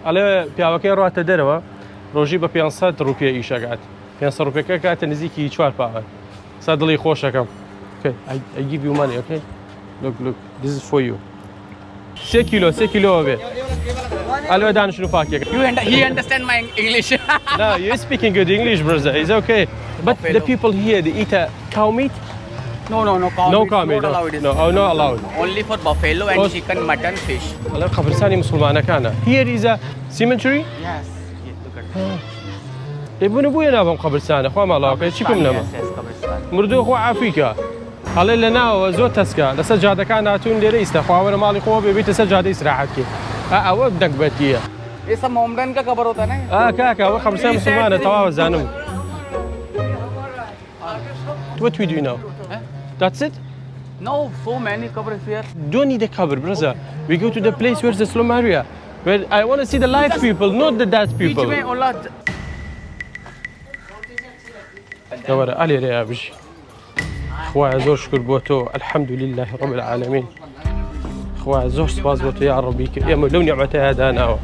ئەڵێ پیاوەکەی ڕاتە دەرەوە ڕۆژی بە 500 ڕوپیە ئیشەکات 500 ڕوپیەکە کاتە نزیکی 4 پاوەن سا دڵی خۆشەکەم Okay, I, I give you money, okay? Look, look, this is for you. سێ کیلۆ سێ کیلۆ بێ ئەلوە دانیشن و پاکێک You and he understand my English. No, you're speaking good English, brother. It's okay. But the people here, they eat a cow meat? No, no, no. Cow No meat cow meat. Not No, allowed. no, oh, not allowed. Only for buffalo and Oh. chicken, mutton, fish. ئەڵێ قەبرستانی موسڵمانەکانە. Here is a cemetery. Yes. Yes, look at ئێ بوون بۆیە نابم قەبرستانە خوا ماڵاوەکەی چی بم نەما Yes, yes, قەبرستان. مردوو خوا عافیکە ئەڵێ لە ناوەوە زۆر تەسکە لەسەر جادەکان هاتوون لێرە ئیستا خواوەرە ماڵی خۆ بێ بیتە سەر جادەی ئیسراحەت کەی ئا ئەوە دەگبەتیە ये सब मोमडन का कबर होता है ना ئا کاکە ئەوە قەبرستان موسڵمانە تەواوە زانم What we do now? That's it? No, so many covers here. Don't need a cover, brother. We go to the place where's the slum area. Where I want to see the live people, not the dead बीच people. में ओला دەوەرە ئەلێرەیە بژی خوایە زۆر شکر بۆ تۆ الحمد لله رب العالمین خوایە زۆر سپاس بۆ تۆ یا ڕەبی کە ئێمە لەو نیعمەتەیە داناوە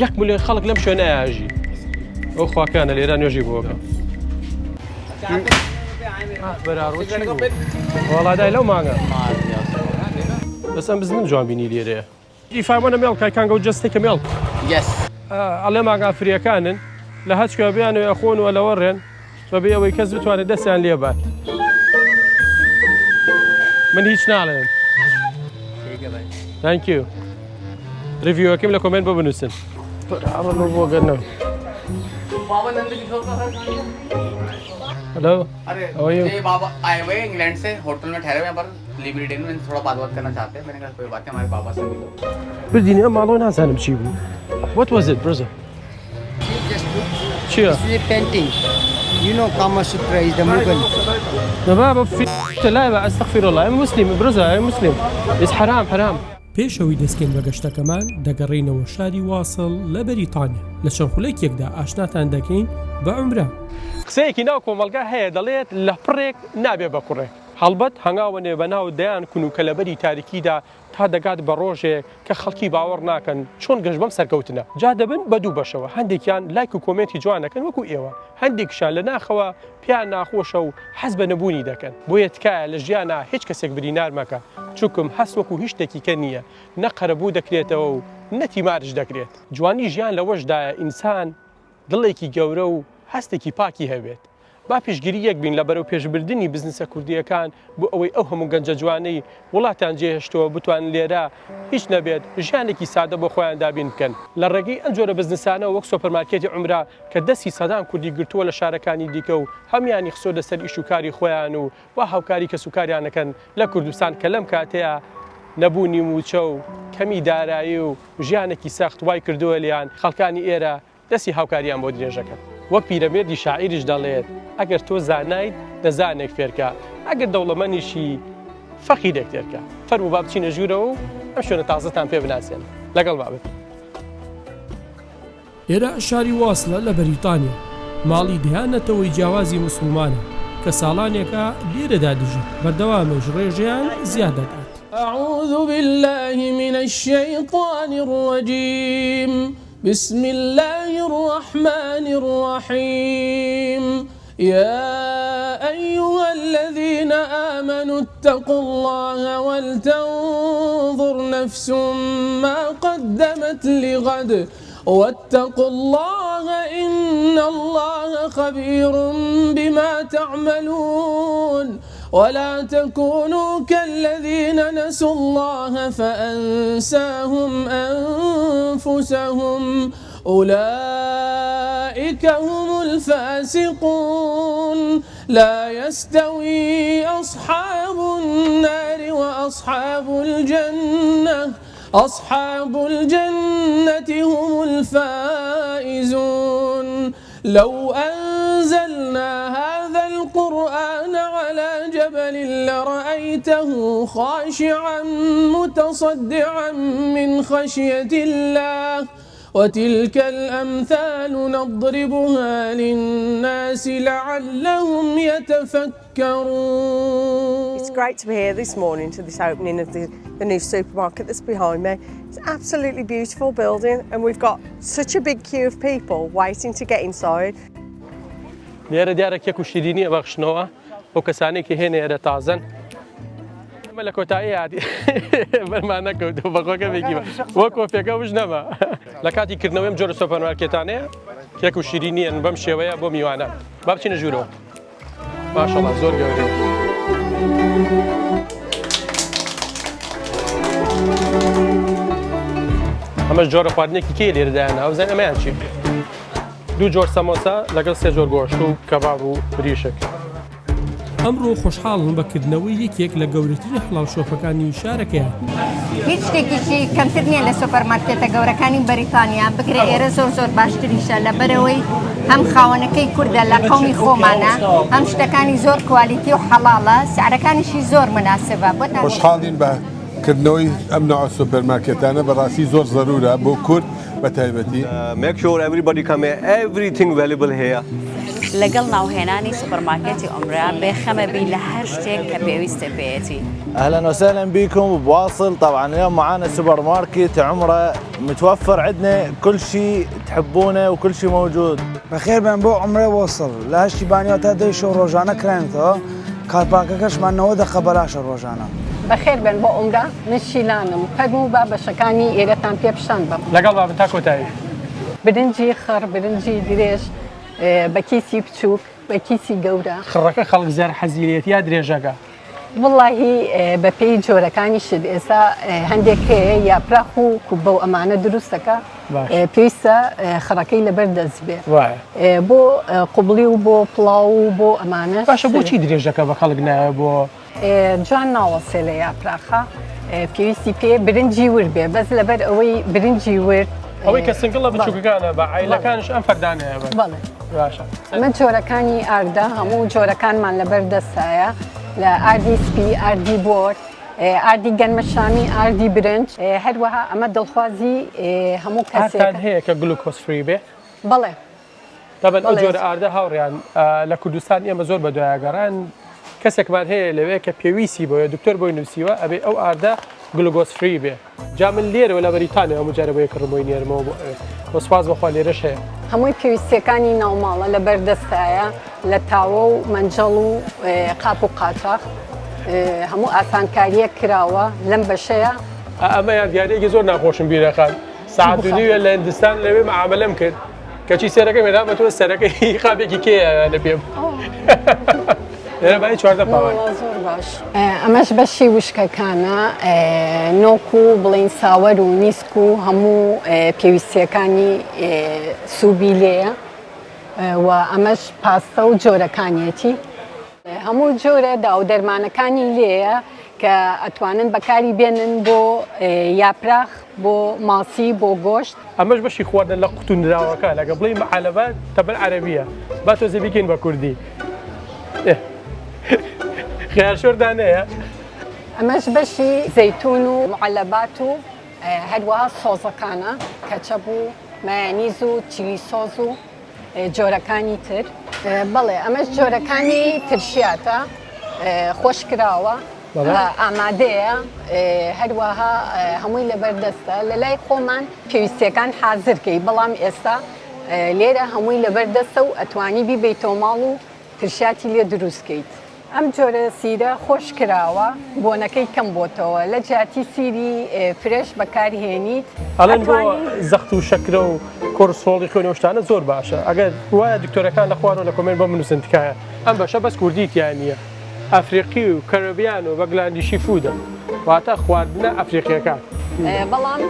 یەک ملیۆن خەڵک لەم شوێنە ئاژی ئەو خواکانە لێرە نوێژی بۆکە وەڵادای لەو مانگە بەس ئەم بزنم جوان بینی لێرەیە If I want a milk, I can go just take a milk. Yes. ئەڵێ مانگا فریەکانن لە هەچ کوێ بیانەوێ ئەخۆن و لەوەڕێن بەبێ ئەوەی کەس بتوانێت دەستیان لێ بات من هیچ ناڵێم ठीक है भाई Thank you review ەکەم لە comment بۆ بنووسن بۆ گەرنەوە बाबा नंद किशोर का घर कहाँ है? Hello अरे How are you? ये बाबा आए हुए हैं इंग्लैंड से होटल में ठहरे हुए हैं पर लिबर्टी में थोड़ा बात बात करना चाहते हैं मैंने कहा कोई बात नहीं हमारे बाबा से मिलो بردینی ئەم ماڵەوە نازانم چی بوو What was it, brother? Just look. چییە؟ This is a painting. You know Kama Sutra is the Mughal. بابا في لا استغفر الله I'm Muslim brother I'm Muslim It's حرام حرام پێش ئەوەی دەستکەین بە گەشتەکەمان دەگەڕێینەوە شاری واسڵ لە بەریتانیا لە چەند خولەکێکدا ئاشناتان دەکەین بە عومرە. قسەیەکی ناو کۆمەڵگا هەیە دەڵێت لە پڕێک نابێ بە کوڕێک هەڵبەت هەنگاوە نێ بە ناو دەیان کون و کەلەبەری تاریکیدا تا دەگات بە ڕۆژێک کە خەڵکی باوەڕ ناکەن چۆن گەشت بەم سەرکەوتنە جا دەبن بە دوو بەشەوە هەندێکیان لایک و comment ی جوان دەکەن وەکو ئێوە هەندێکیشان لە ناخەوە پێیان ناخۆشە و حەز بە نەبوونی دەکەن بۆیە تکایە لە ژیانا هیچ کەسێک برینار مەکە چونکم هەست وەکو هیچ شتێکی کە نییە نە قەرەبوو دەکرێتەوە و نە تیمارش دەکرێت جوانی ژیان لەوەشدایە ئینسان دڵێکی گەورە و هەستێکی پاکی هەبێت. با پشتگیری یەک بین لە بەرەوپێشبردنی بزنسە کوردییەکان بۆ ئەوەی ئەو هەموو گەنجە جوانەی وڵاتیان جێهێشتووە بتوانن لێرە هیچ نەبێت ژیانێکی سادە بۆ خۆیان دابین بکەن لە ڕێگەی ئەم جۆرە بزنسانەوە وەک سۆپەرمارکێتی عومرە کە دەستی سەدان کوردی گرتووە لە شارەکانی دیکە و هەموویانی خستۆتە سەر ئیش و کاری خۆیان و وا هاوکاری کەسوکاریان ئەکەن لە کوردستان کە لەم کاتەیا نەبوونی مووچە و کەمی دارایی و ژیانێکی سەخت وای کردووە لێیان خەڵکانی ئێرە دەستی هاوکاریان بۆ درێژەکەن. وەک پیرەمێردی شاعیریش دەڵێت، ئەگەر تۆ زانایت نەزانێک فێرکە، ئەگەر دەوڵەمەنیشی فەقیرێک تێرکە. فەرموو با بچینە ژوورەوە و ئەم شوێنە تازەتان پێ بناسێنم. لەگەڵما بن. ئێرە شاری واسڵە لە بەریتانیا، ماڵی دەیان نەتەوەی جیاوازی موسڵمانە کە ساڵانێکە لێرەدا دژین، بەردەوامەیش ڕێژەیان زیاد دەکات. اعوذ باللە من الشیطان الرجیم بسم اللە الرحمن الرحیم یا ایها الذین آمنوا اتقوا اللە ولتنظر نفس ما قدمت لغد واتقوا اللە ان اللە خبیر بما تعملون ولا تكونوا كالذین نسوا اللە فأنساهم أنفسهم أولئک هم الفاسقون لا يستوي أصحاب النار وأصحاب الجنة أصحاب الجنة هم الفائزون لو أنزلنا هذا القرآن على جبل لرأيته خاشعا متصدعا من خشية الله وتلك الأمثال نضربها للناس لعلهم يتفكرون. تذكرون It's great to be here this morning to this opening of the, the new supermarket that's behind me. It's an absolutely beautiful building and we've got such a big queue of people waiting to get inside. لێرە دیارە کێک و شیرینی ئەبەخشنەوە بۆ کەسانێک کە هێنە ئێرە تازەن. ئەمە لە کۆتایی هاتی بەرمان نەکەوتەوە بەخۆکە بێکی وە کۆفیەکە وش نەما لە کاتی کردنەوەی ئەم جۆرە سۆپەرمارکێتانەیە کێک و شیرینیان بەم شێوەیە بۆ میوانان با بچینە ژوورەوە ماشەڵا زۆر گەورەیە. ئەمەش جۆرە خواردنێکی کێ لێرەدایان ئەوزان ئەمەیان چی دوو جۆر سەمۆسە لەگەڵ سێ جۆر گۆشت و کەباب و مریشک. ئەمڕۆ خۆشحاڵن بە کردنەوەی یەکێک لە گەورەترین حەڵاڵ شۆپەکانی شارەکەیان. هیچ شتێکیشی کەمتر نییە لە سۆپەرمارکێتە گەورەکانی بەریتانیا، بگرە ئێرە زۆر زۆر باشتریشە لەبەرئەوەی هەم خاوەنەکەی کوردە لە قەومی خۆمانە، هەم شتەکانی زۆر کوالیتی و حەڵاڵە، سعرەکانیشی زۆر مناسبە. بۆتان. خۆشحاڵین بە کردنەوەی ئەم نەوعە سۆپەرمارکێتانە بەڕاستی زۆر زەرورە بۆ کورد بە تایبەتی. Make sure everybody come here everything available here. لەگەڵ ناوهێنانی سوپەرمارکێتی عومرە بێخەمە بی لە هەر شتێک کە پێویستت پێیەتی. اهلا وسهلا بكم بواصل طبعا اليوم معانا سوبر ماركت عمره متوفر عندنا كل شيء تحبونه وكل شيء موجود. بەخێر بێن بۆ عومرەی وەسڵ لە هەشتی بانیەوە تا دەی شەو ڕۆژانە کراوینەتەوە کارپارکەکەشمان 90 دەقە بەلاشە ڕۆژانە. بەخێر بێن بۆ عومرە من شیلانم فەرموو با بەشەکانی ئێرەتان پێ پیشان بەم. لەگەڵ بابن تا کۆتایی. برنجی خڕ برنجی درێژ بە کیسی بچووک بە کیسی گەورە. خڕەکە خەڵک زیار حەزی لێیەتی یا درێژەکە؟ وەڵاهی بە پێی جۆرەکانی شت ئێستا هەندێک هەیە یاپراخ و کوبە و ئەمانە دروستەکە پێویستە خڕەکەی لەبەر دەست بێ بۆ قوبڵی و بۆ پڵاو و بۆ ئەمانە. باشە بۆچی درێژەکە بە خەڵک نایە بۆ جوان ناوەسێ لە یاپراخە پێویستی پێ برنجی ورد بێ بەس لەبەر ئەوەی برنجی ورد ئەوەی کە single ە بچووکەکانە بە عیلەکانش ئەم فەردانەیە بەڵێ باشە ئەمە جۆرەکانی ئاردە هەموو جۆرەکانمان لەبەر دەستایە لە ئاردی سپی ئاردی بۆر ئاردی گەنمەشامی ئاردی برنج هەروەها ئەمە دڵخوازی هەموو کەسێک هەیە کە glucose free بێ بەڵێ تەبەن ئەو جۆرە ئاردە هاوڕیان لە کوردستان ئێمە زۆر بەدوایە گەڕان کەسێکمان هەیە لەوێ کە پێویستی بۆیە دکتۆر بۆی نووسیوە ئەبێ ئەو ئاردە glucose free بێ جا من لێرەوە لە بەریتانیا هەموو جارە بۆ یەکڕم بۆی نێرمەوە بۆ ئەوێ وە سوپاس بەخوا لێرەش هەیە. هەمووی پێویستیەکانی ناوماڵە لەبەر دەستایە لە تاوە و مەنجەڵ و قاپ و قاچاخ هەموو ئاسانکاریەک کراوە لەم بەشەیە. ئەمە یادگاریەکی زۆر ناخۆشم بیرەخات سەعات و نیوێ لە هندستان لەوێ مەعامەلەم کرد کەچی سەرەکەم هێنا بە تۆ سەرەکەی قاپێکی کێیە لە پێم لێرە بای 14 پاوان زۆر باش ئەمەش بەشی وشکەکانە نۆک و بڵین ساوەر و نیسک و هەموو پێویستیەکانی سوبی لێیە و ئەمەش پاستە و جۆرەکانیەتی هەموو جۆرە داو دەرمانەکانی لێیە کە ئەتوانن بەکاری بێنن بۆ یاپراخ بۆ ماسی بۆ گۆشت. ئەمەش بەشی خواردنە لە قوتو نراوەکان ئەگەر بڵێی معەلەبە تەبەن عەرەبیە با تۆزێ بیکەین بە کوردی خەیار شۆر دانەیە. ئەمەش بەشی زەیتون و معەلەبات و هەروەها سۆزەکانە کەچەپ و مایەنیز و چیلی سۆز و جۆرەکانی تر. بەڵێ ئەمەش جۆرەکانی ترشیاتە خۆش کراوە ئامادەیە هەروەها هەمووی لەبەر دەستە لە لای خۆمان پێویستیەکان حازرکەی بەڵام ئێستا لێرە هەمووی لەبەر دەستە و ئەتوانی بیبەیتەوە ماڵ و ترشیاتی لێ دروست کەیت. ئەم جۆرە سیرە خۆش کراوە بۆنەکەی کەم بۆتەوە لە جیاتی سیری fresh بەکار هێنیت ئەڵێن بۆ زەخت و شەکرە و کۆرسۆڵی خوێن و شتانە زۆر باشە ئەگەر وایە دکتۆرەکان لە خوارەوە لە comment بۆم بنووسن تکایە ئەم بەشە بەس کوردی تیا نییە ئەفریقی و کەرەبیان و بەگلاندیشی food ە واتە خواردنە ئەفریقیەکان. بەڵام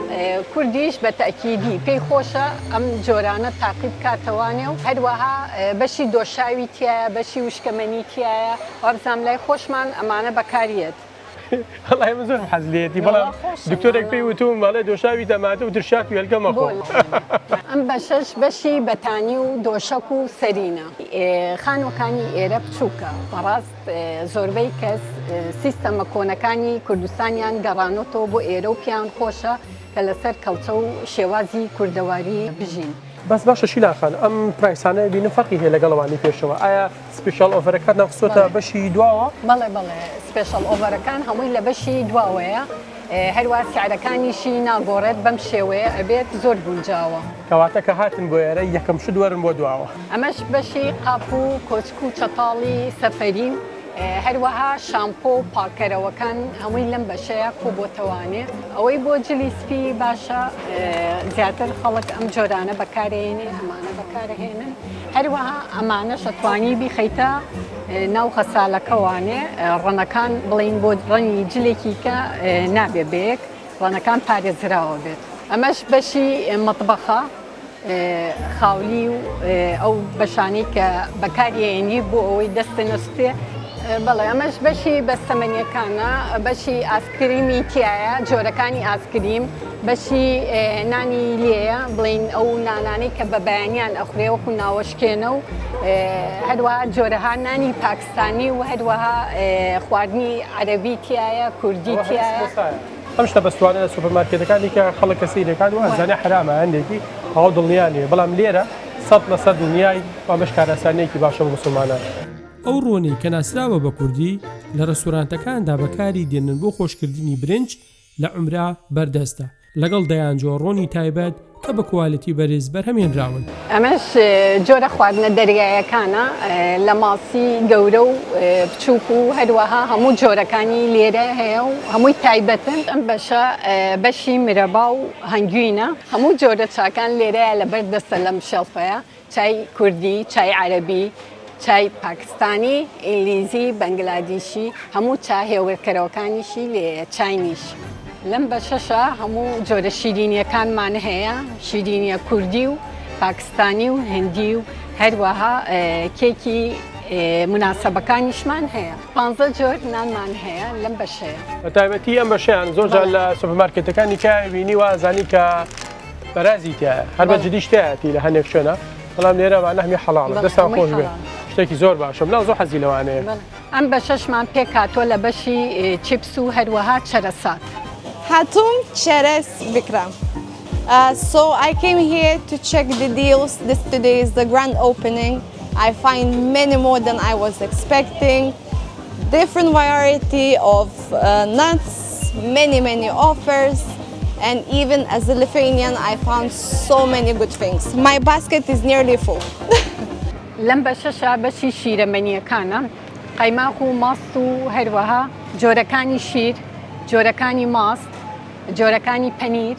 کوردیش بە تەئکیدی پێی خۆشە ئەم جۆرانە تاقی بکاتەوانێ و هەروەها بەشی دۆشاوی تیایە بەشی وشکەمەنی تیایە وابزانم لای خۆشمان ئەمانە بەکاریەت. وەڵای من زۆرم حەز لێیەتی بەڵام دکتۆرێک پێی وتوم ئەڵێ دۆشاوی تەماتە و ترشات و هێلکە مەخۆ. ئەم بەشەش بەشی بەتانی و دۆشەک و سەرینە. خانوەکانی ئێرە بچوکە بەڕاست زۆربەی کەس سیستەمە کۆنەکانی کوردستانیان گەڕانۆتەوە بۆ ئێرە و پێیان خۆشە کە لەسەر کەڵچە و شێوازی کوردەواری بژین. بەس باشە شیلان خان ئەم price انە بینم فەرقی هەیە لەگەڵ ئەوانەی پێشەوە ئایا special offer ەکانتان خستۆتە بەشی دواوە؟ بەڵێ بەڵێ special offer ەکان هەمووی لە بەشی دواوەیە هەروا سعرەکانیشی ناگۆڕێت بەم شێوەیە ئەبێت زۆر گونجاوە. کەواتە کە هاتن بۆ ئێرە یەکەم شت وەرن بۆ دواوە. ئەمەش بەشی قاپ و کۆچک و چەتاڵی سەفەری هەروەها شامپۆ و پاککەرەوەکان هەمووی لەم بەشەیە کۆبۆتەوانێ. ئەوەی بۆ جلی سپی باشە زیاتر خەڵک ئەم جۆرانە بەکارێنێ ئەمانە بەکارهێنن هەروەها ئەمانەش ئەتوانی بیخەیتە ناو غەسالەکەوانێ ڕەنەکان بڵین بۆ ڕەنگی جلێکی کە نابێ بەیەک ڕەنەکان پارێزراوە بێت. ئەمەش بەشی مەتبەخە خاولی و ئەو بەشانەی کە بەکاریێنی بۆ ئەوەی دەستە نەسوتێ. بەڵێ ئەمەش بەشی بەستەمەنیەکانە بەشی ئاسکریمی تایە جۆرەکانی ئاسکریم بەشی نانی لێیە بڵین ئەو نانانەی کە بە بەیانیان ئەخورێ وەکو ناوەشکێنە و هەروەها جۆرەها نانی پاکستانی و هەروەها خواردنی عەرەبی تایە کوردی تایە. ئەم شتە بەستوانە لە سوپەرمارکێتەکانی کە خەڵک کە سەیری دەکات وا ئەزانێ حەرامە هەندێکی تەواو دڵنیا نییە بەڵام لێرە 100% دڵنیای و ئەمەش کارئاسانییەکی باشە بۆ موسڵمانان. ئەو ڕۆنەی کە ناسراوە بە کوردی لە ڕێستورانتەکاندا بەکاری دێنن بۆ خۆشکردنی برنج لە عومرە بەردەستە، لەگەڵ دەیان جۆر ڕۆنی تایبەت کە بە quality بەرز بەرهەمهێنراون. ئەمەش جۆرە خواردنە دەریایەکانە لە ماسی گەورە و بچووک و هەروەها هەموو جۆرەکانی لێرە هەیە و هەمووی تایبەتن. ئەم بەشە بەشی مرەبا و هەنگوینە، هەموو جۆرە چاکان لێرەیە لەبەر دەستە لەم shelf ەیە. چای کوردی، چای عەرەبی، چای پاکستانی، ئینگلیزی، بەنگلادیشی، هەموو چا هێورکەرەوەکانیشی لێیە، چاینیش. لەم بەشەشا هەموو جۆرە شیرینیەکانمان هەیە، شیرینیە کوردی و پاکستانی و هندی و هەروەها کێکی موناسەبەکانیشمان هەیە. پانزە جۆر نانمان هەیە لەم بەشەیە. بە تایبەتی ئەم بەشەیان زۆر جار لە سۆپەرمارکێتەکانی کە بینی وا ئەزانی کە بەرازی تایە هەر بە جدیش تایەتی لە هەنێک شوێنە بەڵام لێرە ئەمانە هەمی حەڵاڵە دەستان خۆش بێت شتێکی زۆر باشە مناڵ زۆر حەزی لەوانەیە. ئەم بەشەشمان پێکهاتووە لە بەشی چیپس و هەروەها چەرەسات. هاتووم چەرەس بکڕم So I came here to check the deals this today is the grand opening I find many more than I was expecting different variety of nuts many many offers and even as a Lithuanian I found so many good things my basket is nearly full. لەم بەشەشا بەشی شیرەمەنیەکانە، قەیماخ و ماست و هەروەها جۆرەکانی شیر، جۆرەکانی ماست، جۆرەکانی پەنیر.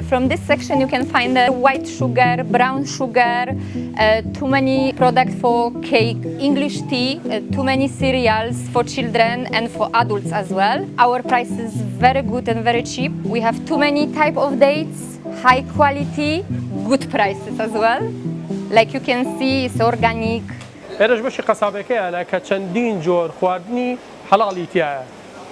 From this section you can find the white sugar, brown sugar, too many product for cake, English tea, too many cereals for children and for adults as well. Our price is very good and very cheap. We have too many type of dates, high quality, good prices as well. Like you can see it's organic. ئێرەش بەشی قەسابەکەیانە کە چەندین جۆر خواردنی حەڵاڵی تیایە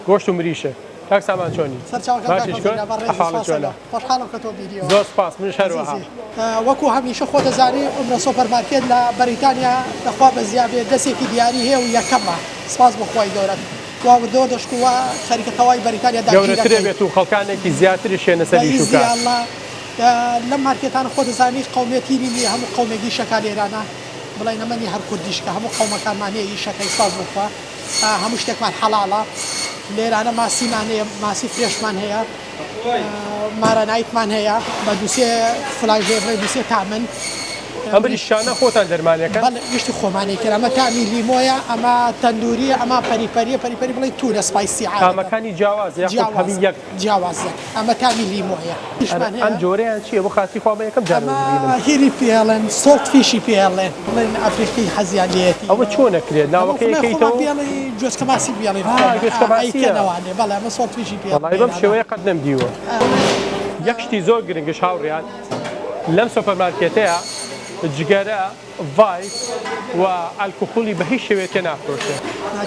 گۆشت و مریشک. کاک سامان چۆنی؟ سەرچاوەکەم باشی کاک شکر هۆزینا بەڕێزی ئەحواڵت سپاس چۆنە؟ ئەکەم خۆشحاڵم کە تۆم بینیەوە. زۆر سپاس منیش هەروەها. ئەزیزی وەکو هەمیشە خۆت ئەزانی عومرە سۆپەر مارکێت لە بەریتانیا لە خوا بەزیا بێ دەسێکی دیاری هەیە و یەکەمە سپاس بۆ خوای گەورە وا وردە وردە شکو وا خەریکە تەواوی بەریتانیا داگیر گەورەترە ئەکەی بێت و خەڵکانێکی زیاتریش یەنە سەر بە ئیش و ئیزنی کار. اللە لەم مارکێتانە خۆت ئەزانی قەومێتی نیە هەموو قەومێک ئیشەکا لێرانە بڵێن ئەمە نیە هەر کوردیش کە هەموو قەومەکانمان هەیە ئیشەکەی سپاس بۆ خوا هەموو شتێکمان حەڵاڵە لێرانە ماسیمان هەیە ماسی fresh مان هەیە مارانایتمان هەیە بە دوسێ flavor بڵێ دوسێ تامن ئەم مریشکانە خۆتان دەرمانەکەن؟ بەڵێ گشتی خۆمانی کرد ئەمە تامی لیمۆیە ئەمە تەندوریە ئەمە peri peri یە peri peri بڵێ تونە spicy عادەتە تامەکانی جیاوازە یاخود هەمی یەک؟ جیاوازە ئەمە تامی لیمۆیە ئەرێ ئەم جۆرەیان چیە بۆ خاتری خوا مە یەکەم جارە ئەمە دەبینم. هیری پێ ئەڵێن salt fish ی پێ ئەڵێن بڵێن ئەفریقی حەزیان لێیەتی ئەوە چۆن ئەکرێت ئەمە ناوەکەی خۆمان ئەکەیتەوە؟ پێ ئەڵێ گوێچکە ماسی پێ ئەڵێن ها خۆمان گوێچکە ئا ماسیە ئەیکەنەوانێ بەڵێ ئەمە salt fish ی پێ وەڵایی بەم ئەڵێن شێوەیە قەت نەمدیوە. یەک شتی زۆر گرنگش هاوڕیان لەم سۆپەرمارکێتەیا جگەرە ڤایپ و ئەلکهولی بە هیچ شێوەیەک تێ نافرۆشێ.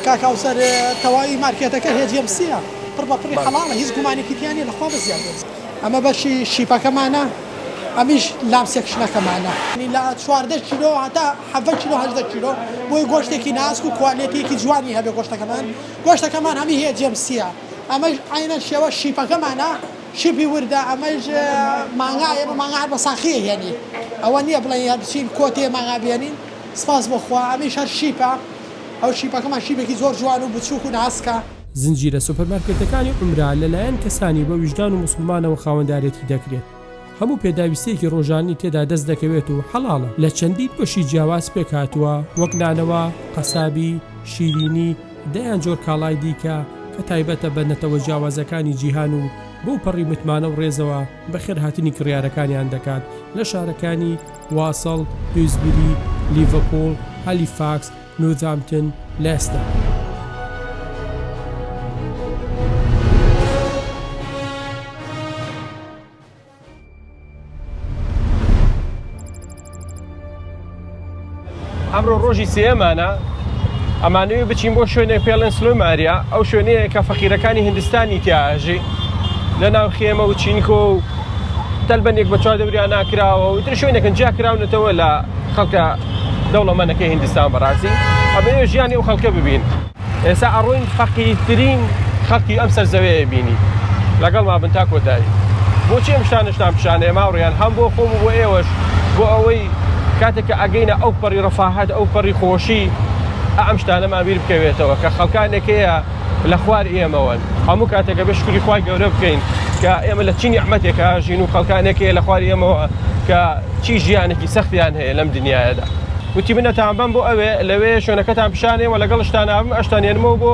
کاک هاوسەر تەواوی مارکێتەکە هێ جێمسیە پڕ بە پڕی حەڵاڵە هیچ گومانێکی تیا نیە لەخوا بەزیاد بێت. ئەمە بەشی sheep ەکەمانە ئەمیش lamb section ەکەمانە. لە 14 کیلۆ هەتا 17 کیلۆ 18 کیلۆ بۆی گۆشتێکی ناسک و quality یەکی جوانی هەبێ گۆشتەکەمان گۆشتەکەمان هەمی هێ جێمسیە ئەمەش عەینەن شێوە sheep ەکەمانە. شیپی وردە ئەمەش مانگا ئێمە مانگا هەر بە ساخی ئەهێنین ئەوە نییە بڵێین هەر بچین کۆتێ مانگا بێنین سپاس بۆ خوا ئەمیش هەر شیپە ئەو شیپەکەمان شیپێکی زۆر جوان و بچووک و ناسکە. زنجیرە سۆپەرمارکێتەکانی عومرە لەلایەن کەسانی بە ویژدان و موسڵمانەوە خاوەندارێتی دەکرێت. هەموو پێداویستییەکی ڕۆژانەی تێدا دەست دەکەوێت و حەڵاڵە. لە چەندین بەشی جیاواز پێکهاتووە وەک نانەوا، قەسابی، شیرینی، دەیان جۆر کاڵای دیکە کە تایبەتە بە نەتەوە جیاوازەکانی جیهان و بەو پەڕی متمانە و ڕێزەوە بەخێرهاتنی کڕیارەکانیان دەکات لە شارەکانی، واسڵ، دیوسبری، لیڤەپوڵ، هالیفاکس، نۆرثامپتن، لێستەر. ئەمڕۆ ڕۆژی سێیەمانە ئەمانەوێ بچین بۆ شوێنێک پێڵێن سلۆی ماریا ئەو شوێنەیە کە فەقیرەکانی هندستانی تیا ئەژی لە ناو خێمە و چینکۆ و تەلبەنێک بە چوار دەوریان ناکراوە و تر شوێنێکن جیا کراونەتەوە لە خەڵکە دەوڵەمەنەکەی هندستان بەڕاستی ئەمەوێ ژیانی ئەو خەڵکە ببین ئێستا ئەڕۆین فەقیرترین خەڵکی ئەم سەر زەوێیە بینی لەگەڵما بن تا کۆتایی بۆچی ئەم شتانەشتان پیشان ئێمە هاوڕێیان هەم بۆ خۆم و بۆ ئێوەش بۆ ئەوەی کاتێک کە ئەگەینە ئەو پەڕی ڕەفاهەت ئەو پەڕی خۆشی ئەم شتانەمان بیر بکەوێتەوە کە خەڵکانێک هەیە لە خوار ئێمەوەن هەموو کاتێکە بێ شکری خوای گەورە بکەین کە ئێمە لە چی نیعمەتێکا ژین و خەڵکانێک هەیە لە خوار ئێمەوە کە چی ژیانێکی سەختیان هەیە لەم دنیایەدا وتی من ئەتانبەم بۆ ئەوێ لەوێ شوێنەکەتان پیشانێ و لەگەڵشتان ئابم ئەشتان هێنمەوە بۆ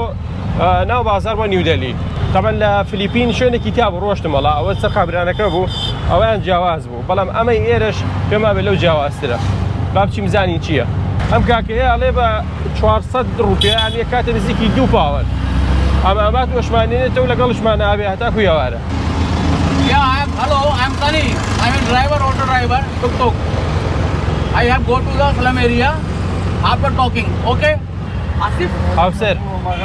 ناو بازار بۆ نیودەلی تەبەن لە فلیپین شوێنێکی تیا بوو ڕۆشتم وەڵا ئەوە سەر قابرانەکە بوو ئەویان جیاواز بوو بەڵام ئەمەی ئێرەش پێم وابێ لەو جیاوازترە با بچیم بزانین چییە ئەم کاکەیە ئەڵێ بە 400 ڕوپیە یان یە کاتە نزیکی دوو پاوەن ئەم ئامات وەشمانێنێتەوە لەگەڵشمان ئابێ هەتاکو ئێوارە Yeah, I'm hello. I'm Sunny. I'm a driver, auto driver, tuk tuk. I have go to the slum area after talking. Okay. Asif. Hawser.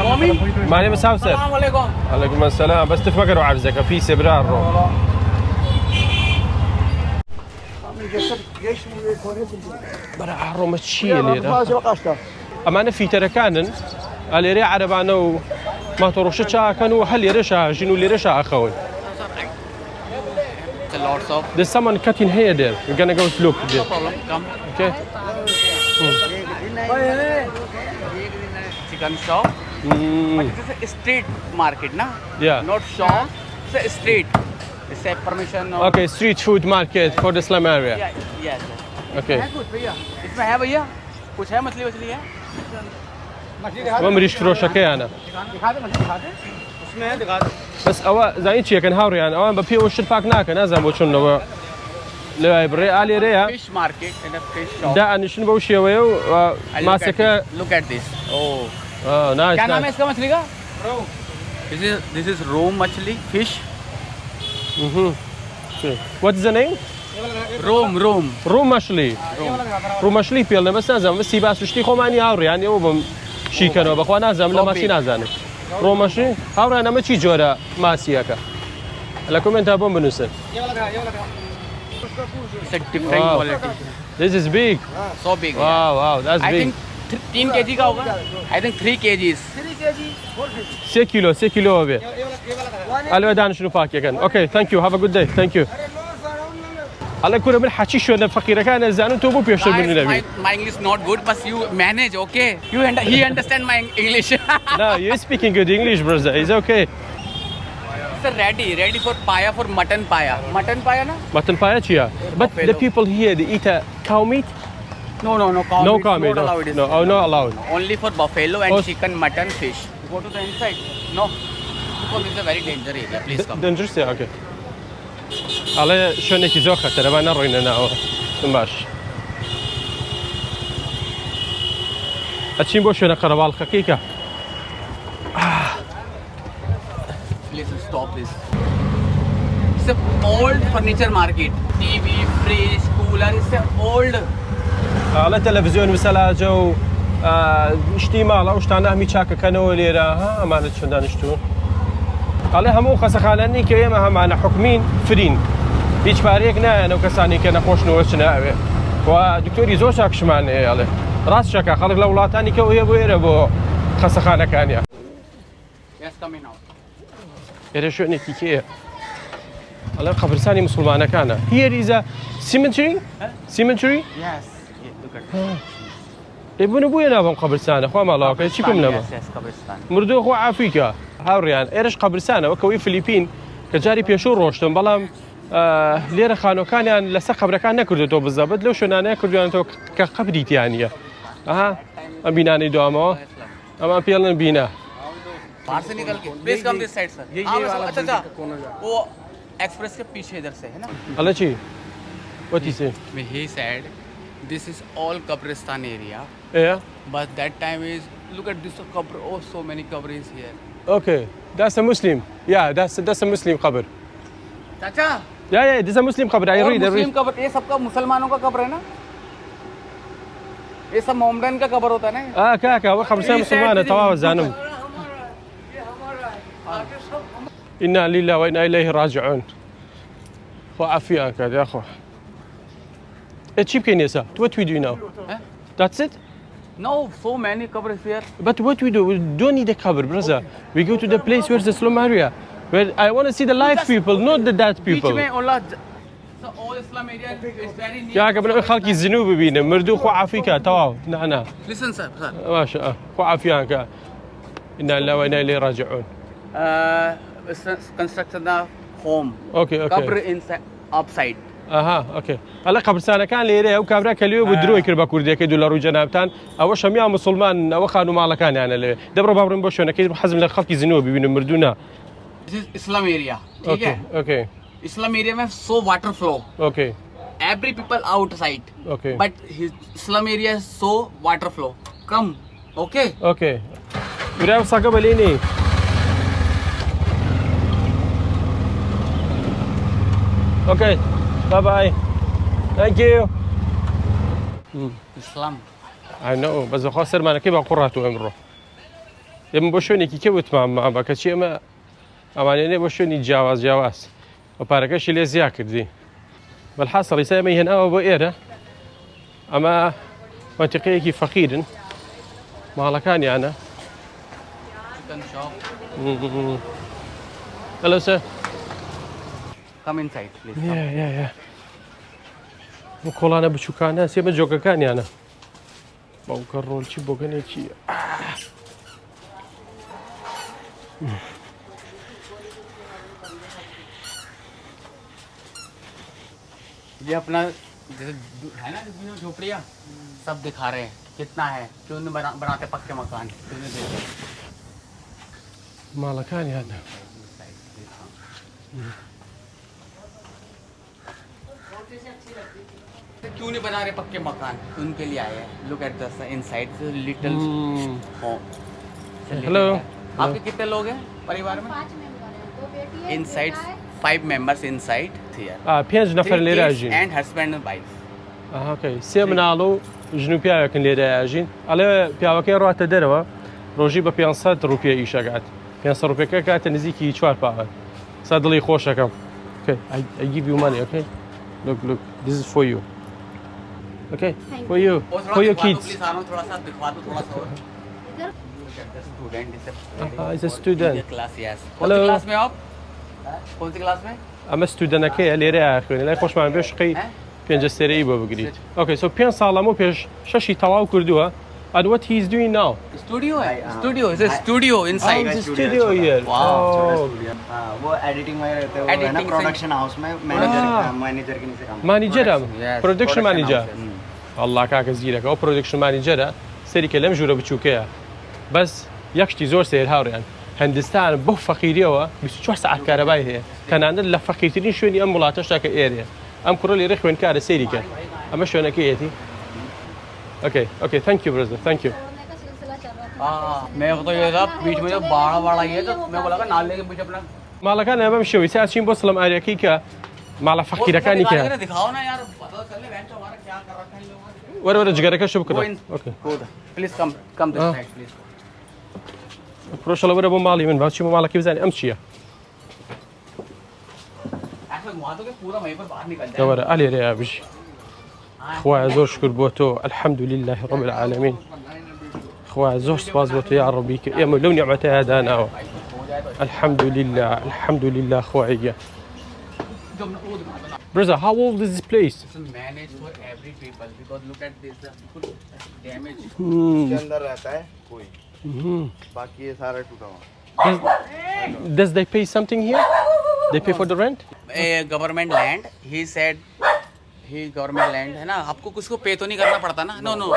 Momin. My name is Hawser. Salam alaikum. عليكم السلام بس تفكروا عرزك في سبرار رو برا ڕۆمە چییە لێرە ئەمانە فیتەرەکانن ئەلێرەی عەرەبانە و ماتۆڕۆشە چاکەن و هەر لێرەشا ژین و لێرەشا ئەخەون. Lots of There's someone cutting hair there. We're gonna go look there. No problem. Come. Okay. Chicken shop. But it is a street market, na? Yeah. Not shop. It's a street. It's a permission. Of Okay, street food market for the slum area. Yeah, yes. Okay. है कुछ भैया इसमें है भैया कुछ है मछली वछली है ئەمە مریشک فرۆشەکەیانە بەس ئەوە زانی چیەکەن هاوڕیان ئەوان بە پێوە شت پاک ناکەن نازان بۆ چۆنەوە لەوای بڕێ ئا لێرەیە Fish market and a fish shop. دا ئەنیشن بەو شێوەیە و And look at ماسەکە this. Look at this. Oh. Oh, nice, क्या नाम है nice. इसका मछली का This is this is roe machli fish. Mhm. What is the name? Rome, Rome. ڕوم مەشلی. ڕوم مەشلی پێڵێ بەس نازانم بەس سیباس و شتی خۆمانی هاوڕێیان ئێوە بم شیکەنەوە بەخوا نازانم لە ماسی نازانم. ڕوم مەشلی هاوڕێیان ئەمە چی جۆرە ماسیەکە؟ لە کۆمێنتا بۆم بنووسن. It's a different Wow. quality. This is big. So big. Wow, wow, that's I big. think 3 kg का होगा. I think 3 kgs. سێ کیلۆ سێ کیلۆ بێ ئەلێ دانیشن و پاکیەکەن okay thank you have a good day thank you ئەڵێ کورە من حەچی شوێنە فەقیرەکان ئەزانم تۆ بۆ پێشتر من نەبی My English not good, but you manage, okay? You and he understand my English. No, you speaking good English, brother. It's okay. It's a ready, ready for paya for mutton paya. Mutton paya na? Mutton paya چییە? But the people here they eat a cow meat? No, no, no cow No meat. cow meat. Not No, allowed. no, oh, not allowed. Only for buffalo and Oh. chicken, mutton, fish. Go to the inside. No, because it's a very danger area. Please come. Dangerous, yeah, okay. ئەڵێ شوێنێکی زۆر خەتەرە با نەڕۆینە ناوە باش ئەچین بۆ شوێنە قەرەباڵخەکەی کە Please stop this. It's a old furniture market. TV, fridge, cooler. It's a old. ئەڵێ تەلەڤزیۆن و سەلاجە و شتی ماڵ ئەو شتانە هەمی چاکەکەنەوە لێرە ها ئەمانە چۆن دانیشتوون ئەڵێ هەموو خەسەخانانی کە ئێمە هەمانە حکومین فرین هیچ پارەیەک نایەن ئەو کەسانی کە نەخۆشنەوە چنە ئەوێ و دکتۆری زۆر چاکشمان هەیە ئەڵێ ڕاست شەکە خەڵک لە وڵاتانی کە هەیە بۆ ئێرە بۆ خەسەخانەکانیان Yes, come in out. ئێرە شوێنێکی کێیە؟ ئەڵێن قەبرستانی موسڵمانەکانە. Here is a cemetery? Cemetery? Yes. Look at ئێ بونە بۆیە نابم قەبرستانە خوا ماڵاوەکەی چی بکەم لەمە مردووە خوا عافوی کە هاوڕیان ئێرەش قەبرستانە وەک ئەوەی فلیپین کە جاری پێشوو ڕۆشتم بەڵام لێرە خانۆکانیان لەسەر قەبرەکان نەکردێتەوە بزەبت لەو شوێنانەیە کردویانەوە کە قەبری تیانە ئەها ئەم بینانەی دوامەوە ئەمان پێڵن بینا बाहर से निकल के please come this side sir अच्छा अच्छा वो एक्सप्रेस के पीछे इधर से है ना ئەڵێ چی What he say? He said this is all Kabristan area. Yeah. But that time is look at this qabr oh so many qabr is here. Okay, that's a Muslim. Yeah, that's a Muslim qabr. चाचा Yeah, yeah, this is a Muslim qabr. I और read, I Muslim read. कब्र ये सबका मुसलमानों का कब्र है ना ये सब मोमडन का कब्र होता है ना آه کاکە ئەوە قەبرستانی مسلمانە تەواوە زانم. إنا لله وإنا إليه راجعون. خوا عافیان کات یاخوا. ئێ چی بکەین ئێستا؟ What we do now? That's it? No, so many qabrs here. But what we do, we don't need a qabr, brother. We go to the place where the slum area, where I want to see the live people, not the dead बीच people. में ओला So all Islam area is very near. کاکە من ئەوەی خەڵکی زینوو ببینم مردوو خوا عافی کە تەواو نا نا Listen sir, sir. باشە خوا عافیان کە إنا لله وإنا إليه راجعون Construction the home. Okay, okay. قبر inside upside. ئەها okay ئەڵێ قەبرستانەکان لێرەیە ئەو کابرا کە لێوێ بوو درۆی کرد بە کوردیەکەی دوو لە ڕووی جەنابتان ئەوە شەمیا مسلمان ئەوە خان و ماڵەکانیانە لەوێ دەبڕۆ با بڕۆین بۆ شوێنەکەی حەزم لە خەڵکی زینووە ببینم مردوو نا This is Islam area. ठीक okay है okay Islam area में so water flow. Okay Every people outside. Okay. But his slum area is so water flow. Come. Okay. Okay برای سەگە بە لێ نێی okay bye bye thank you Islam. I know بەس بەخوا سەرمانەکەی بە قوڕات و ئەمڕۆ ئێمە بۆ شوێنێکی کێ وتمان مامە کەچی ئەمە ئەمانێنێ بۆ شوێنی جیاواز جیاواز و پارەکەشی لێ زیا کردی بەلحاسڵ ئیسا ئێمەی هێناوە بۆ ئێرە ئەمە مەنتیقەیەکی فەقیرن ماڵەکانیانە Chicken shop. Hello sir. Come inside, please. Come. Yeah, yeah, yeah. ئەو کۆڵانە بچووکانە سێمە جۆگەکانیانە باوکە ڕۆلچی بۆگەنێکی ये अपना जैसे है ना जितनी झोपड़ियाँ सब दिखा रहे हैं कितना है क्यों नहीं बना, बनाते पक्के मकान क्यों नहीं देते ماڵەکانیانە क्यों नहीं बना रहे पक्के मकान उनके लिए आए हैं look at the inside little home Hello. आपके कितने लोग हैं परिवार में inside 5 members inside here پێنج نەفەر لێرە ئەژین and husband and wife okay سێ مناڵ و ژن و پیاوێکن لێرە ئەژین ئەڵێ پیاوەکەی ڕاتە دەرەوە ڕۆژی بە 500 ڕوپیە ئیشەکات 500 ڕوپیەکە کاتە نزیکی 4 پاوەن سا دڵی خۆشەکەم Okay, I give you money, okay? Look, look, this is for you. Okay, for you, for your kids. Please आनो थोड़ा सा दिखवा दो थोड़ा सा और student is a student. Class yes कौन सी Hello. Class में हो आप कौन सी क्लास में ئەمە student ەکەیە لێرە خوێنێ لای خۆشمان بێ شقەی پێنجە سێرەی بۆ بگریت okay so پێنج ساڵ لەمەو پێش شەشی تەواو کردووە and what he is doing now studio है studio is a studio inside Oh, it's a studio here. Wow. Oh. हाँ, वो एडिटिंग वगैरह रहते हैं वो है ना Editing से- प्रोडक्शन हाउस में मैनेजर Ah. मैनेजर के नीचे काम manager ە Yes, production production manager house, الله کاکە زیرەکە ئەو production manager ە سەریکە لەم ژوورە بچووکەیە بەس یەک شتی زۆر سەیر هاوڕێیان هندستان بەو فەقیریەوە 24 سەعات کارەبای هەیە تەنانەت لە فەقیرترین شوێنی ئەم وڵاتەشتا کە ئێرەیە ئەم کوڕە لێرە خوێندکارە سەیری کە ئەمە شوێنەکەیەتی okay okay thank you brother thank you हाँ मैं तो ये था बीच में जो बाढ़ वाड़ आई है तो मैं बोला था नाले के पीछे अपना ماڵەکان بەم شێوەی سا چین بۆ slum area کەی کە ماڵە فەقیرەکانی کە दिखाओ ना यार पता चले बहन तो हमारा क्या कर रखा है इन लोगों ने وەرە وەرە جگەرەکەش بکڕە Go in. Okay please come come this हाँ। side please پرۆشەڵە وەرە بۆ ماڵی من با چی بۆ ماڵەکەی بزانین ئەم چییە ऐसा घुमा दो कि पूरा वहीं पर बाहर निकल जाए دەوەرە ئالێرەیە بژی خوایە زۆر شکر بۆ تۆ الحمد لله رب العالمین خوایە زۆر سپاس بۆ تۆ یا ڕەبی کە ئێمە لەو نیعمەتەیە داناوە الحمد لله الحمد لله خوایە گیان. Brother, how old is this place? It's managed for every people because look at this the damage. इसके अंदर रहता है कोई बाकी ये सारा टूटा हुआ Does, does they pay something here? They pay for the rent? A government land. He said he government land है ना आपको कुछ को पे तो नहीं करना पड़ता ना no no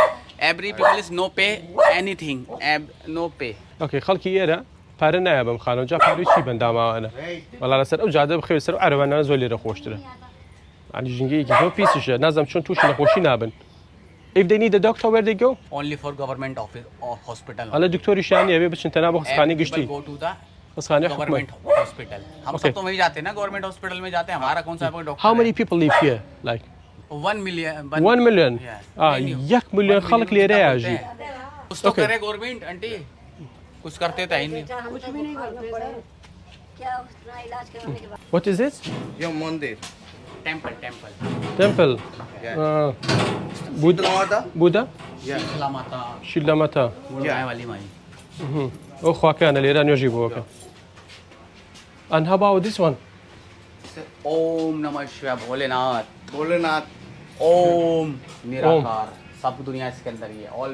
every people is no pay anything no pay okay خەڵکی ئێرە پارە نایە بەم خانەوە جا پارەی چی بەنداماوانە وەڵا لەسەر ئەو جادە بخەوێ سەر عەرەبانانە زۆر لێرە خۆشترە عنی ژینگەیەکی زۆر پیسیشە نازانم چۆن تووشی نەخۆشی نابن If they need a doctor where they go? Only for government office or hospital. ئەڵێ دکتۆریشیان نییە بێ بچن تەنها بۆ خەستەخانەی گشتی go to the خەستەخانەی حکومەت government hospital. हम Okay. सब तो वहीं जाते हैं ना गवर्नमेंट हॉस्पिटल में जाते हैं हमारा कौन सा कोई doctor How many people live here? Like 1 million 1 million. Ah, یەک ملیۆن خەڵک لێرەیە ژی. कुछ तो Okay. करे गवर्नमेंट आंटी कुछ करते तो है ही नहीं कुछ भी नहीं करते सर क्या उतना इलाज करवाने के बाद What is it? ये मंदिर temple temple Temple. Yeah. Buddha. Buddha? Sheetla Mata Shila Mata. गाय वाली माई ئەو خواکانە لێرە نوێژی بۆ بکەن. And how about this one? ओम नमः शिवाय भोलेनाथ भोलेनाथ ओम निराकार सब दुनिया इसके अंदर ही है all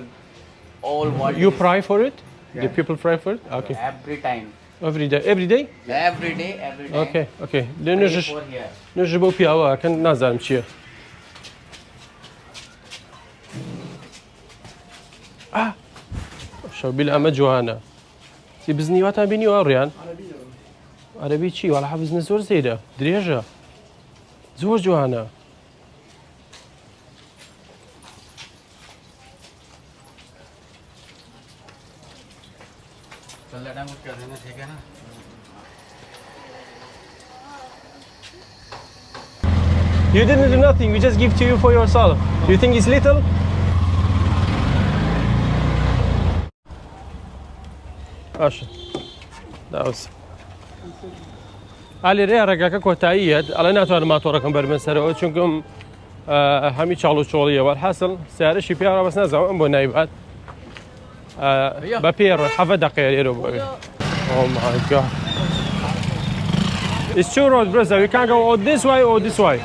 all world You pray for it? The people pray for it? Okay. Every time Every day. Every day? Every day every time Okay, okay. لێ نوێژش for here نوێژ بۆ پیاوە ئەکەن نازانم چییە. ئا شەوبیل ئەمە جوانە. چی بزنی واتان بینیوە ڕیان؟ عەرەبی چی؟ وەڵا بزنە زۆر زەیرە درێژە زۆر جوانە. चल टाइम कुछ कर देना ठीक है ना You didn't do nothing. We just give to you for yourself. You think it's little? باشە داوس ئا لێرەیە ڕێگاکە کۆتاییەت ئەڵێ ناتوانم ماتۆڕەکەم بەرمە سەرەوە چونکم هەمی چاڵ و چۆڵیە وەرحاصل سیارەشی پێ بەس نازانم ئەم بۆ نایبات بە پێ ڕۆی حەڤە دەقەیە لێرە بۆ ئەوێ Oh my god. It's two roads, brother. We can't go or this way or this way.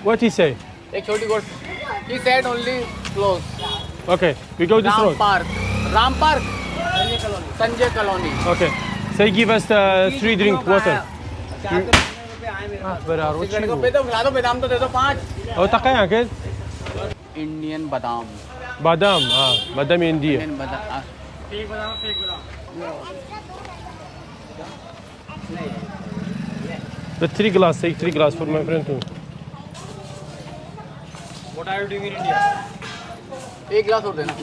What he say? एक छोटी गोट he said only close Okay, we go this Ram road. Park Ram Park Sanjay Colony Okay. Say give us the three drink water. برارو cigarette को पे तो खिला दो बादाम तो दे दो पांच ئەو تەقەیان کرد इंडियन बादाम بادام ها بادامی هندیە इंडियन बादाम The three glass, take three glass for my friend too. एक गिलास और देना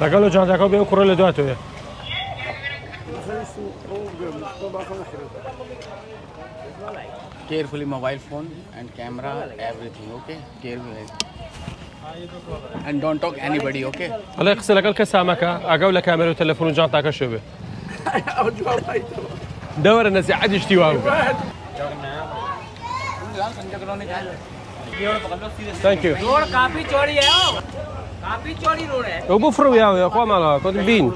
لەگەڵ و جانتاکە بێ ئەو کوڕە لە دواتۆیە. Carefully mobile phone and camera everything okay carefully and don't talk anybody okay ئەڵێ قسە لەگەڵ کەسا مەکە ئاگاو لە کامێرە و تەلەفۆن و جانتاکەشێ بێ. دەوەرە نەسیحەتی شتی وا بکە. Sanjay colony Thank you. Road काफी चौड़ी है काफी चौड़ी रोड है ئەو بۆ فڕ یاوە خوا ماڵەوە کۆتم بین.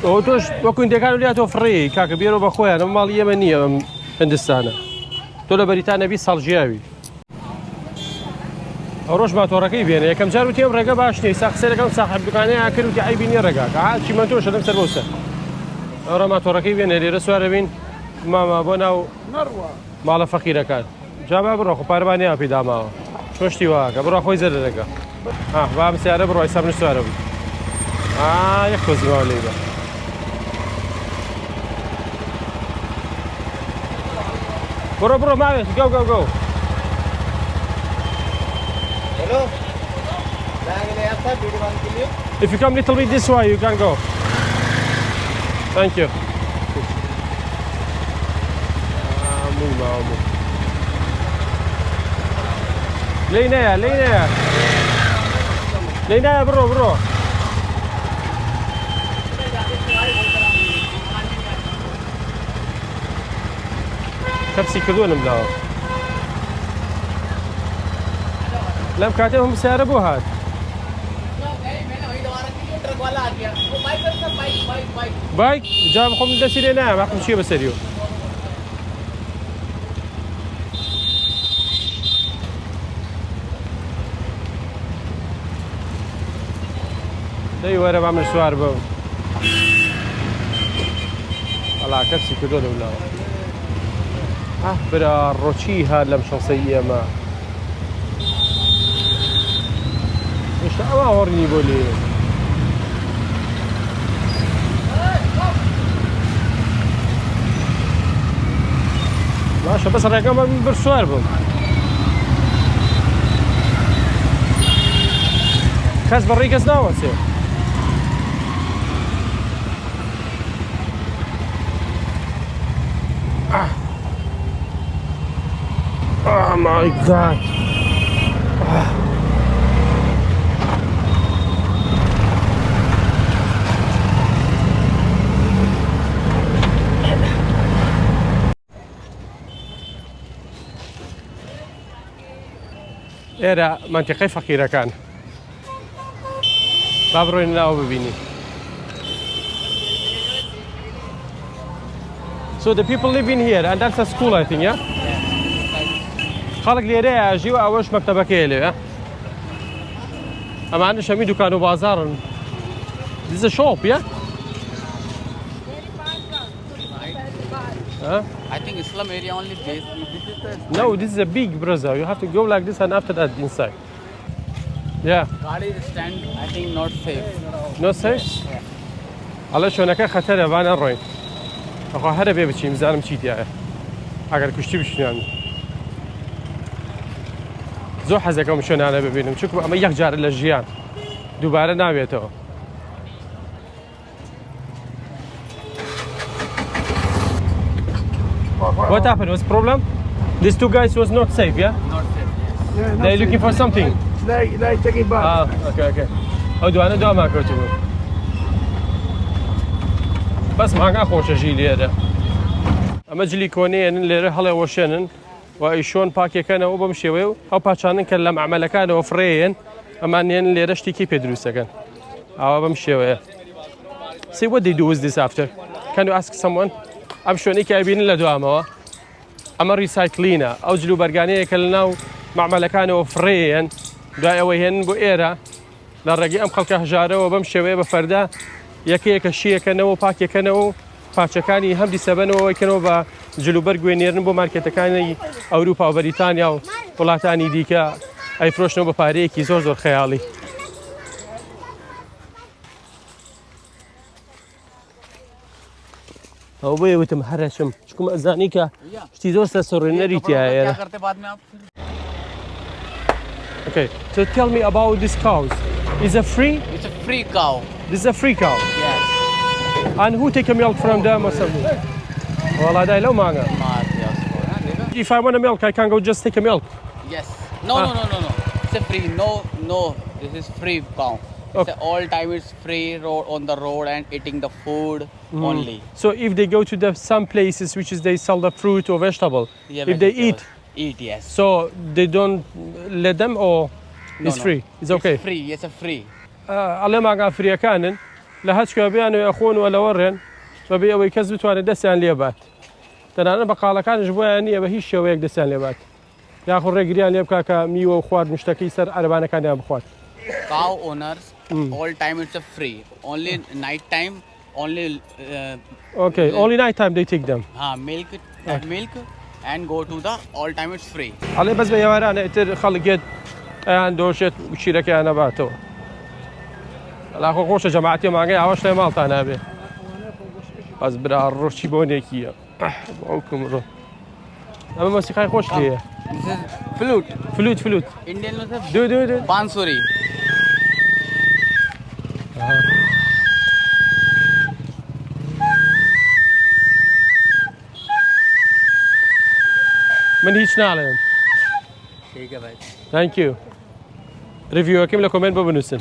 ئەوە تۆش وەکو هندەکان لیا تۆ فڕێی کاکە بێرەوە بە خۆیان ئەمە ماڵی ئێمە نییە ئەم هندستانە تۆ لە بەریتانیا 20 ساڵ ژیاوی ئەو ڕۆژ ماتۆڕەکەی بێنە یەکەم جار وتی ئەم ڕێگە باش نییە سا قسەی لەگەڵ ساحب دوکانەیان کرد وتی عەیبی نییە ڕێگاکە ها چیمەنتۆشە لەم سەر بۆ سەر ئەوڕۆ ماتۆڕەکەی بێنە لێرە سوارە بین ماما بۆ ناو ماڵە فەقیرەکان جا با بڕۆ خۆ پارەبانیان پێ داماوە چۆن شتی واکە بڕۆ خۆی زەرەرەکە ها با ئەم سیارە بڕۆ ئێستا من سوارە بووم ئا یەک تۆزی ماوە لێی بە بڕۆ بڕۆ ماوێت گەو گەو گەو Hello If you come little bit this way, you can go. Thank you. موو ماوە موو. لێی نەیە لێی نەیە لێی نایە بڕۆ بڕۆ کەپسی کردووە لەم لاوە. لەم کاتێ هەم سیارە بۆ هات. بایک جا بخۆم دەستی لێ نایەم حەقم چییە بەسەریەوە. دەی وەرە با من سوار بم. وەڵا کەپسی کردووە لەولاوە. ئاه برا ڕۆچی هات لەم شەسەی ئێمە. هێشتا ئەوا هۆڕینی بۆ لێ. باشە بەس ڕێگەم بە من بر سوار بم. کەس بەڕێی کەس ناوەسێ. Oh my god. ئێرە مەنتیقەی فەقیرەکان با بڕۆین ناوە ببینین. So the people live in here and that's a school I think, yeah? خەڵک لێرەیە ئەژی و ئەوەش مەکتەبەکەیە لەوێ. ئەمانە شەمی دوکان و بازاڕن. This is a shop, yeah? Huh? I think Islam area only this. This is the No, this is a big brother. You have to go like this and after that inside. Yeah. car is stand. I think not safe. No safe? ئەڵێ شوێنەکە خەتەرە با نەڕۆین. ئەخوا هەرە بێ بچین بزانم چی تایە. ئەگەر کوشتی بشنیان. زۆر حەزەکەم شوێنانە ببینم چونکە ئەمە یەک جارە لە ژیان دووبارە نابێتەوە. What happened? What's the problem? These two guys was not safe, yeah? Not safe. Yes. They're looking for something. They take it back. Ah, okay, okay. ئەو دوانە دوامان کەوتبوو. بەس مانگا خۆشە ژی لێرە. ئەمە جلی کۆنەیەنن لێرە هەڵێ وەشێنن و ئەیشۆن پاکێکەنەوە بەم شێوەیە و ئەو پاچانن کە لە مەعمەلەکانەوە فڕێیەن ئەمان نێن لێرە شتێکی پێ دروستەکەن ئاوا بەم شێوەیە. See what they do with this after. Can you ask someone? ئەم شوێنەی کە ئەبینن لە دوامەوە ئەمە recycling ە ئەو جل و بەرگانەیە کە لەناو مەعمەلەکانەوە فڕێیەن دوای ئەوەی هێنن بۆ ئێرە لە ڕێگەی ئەم خەڵکە هەژارەوە بەم شێوەیە بە فەردە یەکەیەکە شیەکەنەوە و پاکێکەنەوە و پارچەکانی هەم دیسەبەنەوە یکەنەوە بە جلوبەرگ وێنێرن بۆ مارکێتەکانی ئەوروپا و بەریتانیا و وڵاتانی دیکە ئەیفرۆشنەوە بە پارەیەکی زۆر زۆر خەیاڵی. ئەو بۆیە وتم هەرەچم چکم ئەزانی کە شتی زۆر سەرسوڕێنەری تایە. Okay, so tell me about this cows. Is a free? It's a free cow. This is a free cow. Yes. And who take a milk from them or something? والله دای لەو مانگە. If I want a milk, I can go just take a milk. Yes. No, no, no, no, no. It's a free. No, no. This is free cow. It's a all time it's free road on the road and eating the food only. So if they go to the some places which is they sell the fruit or vegetable, Yeah, if they eat, vegetables. Eat, yes. so they don't let them or No, it's no. free. It's okay. It's free. Yes, a free. ئەڵێ مانگا free ەکانن لە هەچ کوێ بیانەوێ ئەخۆن و لەوەڕێن بەبێ ئەوەی کەس بتوانێت دەستیان لێ بات. تەنانەت بەقاڵەکانیش بۆیان نییە بە هیچ شێوەیەک دەستیان لێ بات. یاخود ڕێگریان لێ بکا کە میوە و خواردن شتەکەی سەر عەرەبانەکانیان بخوات. Cow owners all time it's a free. Only night time only Okay, only night time they take them. ha milk that milk and go to the all time it's free. ئەڵێ بەس بە ئێوارانە ئیتر خەڵک یەت ئەیان دۆشێت و شیرەکەیان ئەباتەوە. وەڵا خۆ خۆشە جەماعەتی مانگای ئاوەش لای ماڵتان نابێ. بەس برا ڕۆچی بۆنێکیە. باوکم ڕۆ. ئەمە مۆسیقای خۆش لێیە. This is flute. Flute flute. Indian Do do do. Bansuri. من هیچ ناڵێم. ٹھیک ہے بھائی Thank you. Review ەکەم لە comment بۆ بنووسن.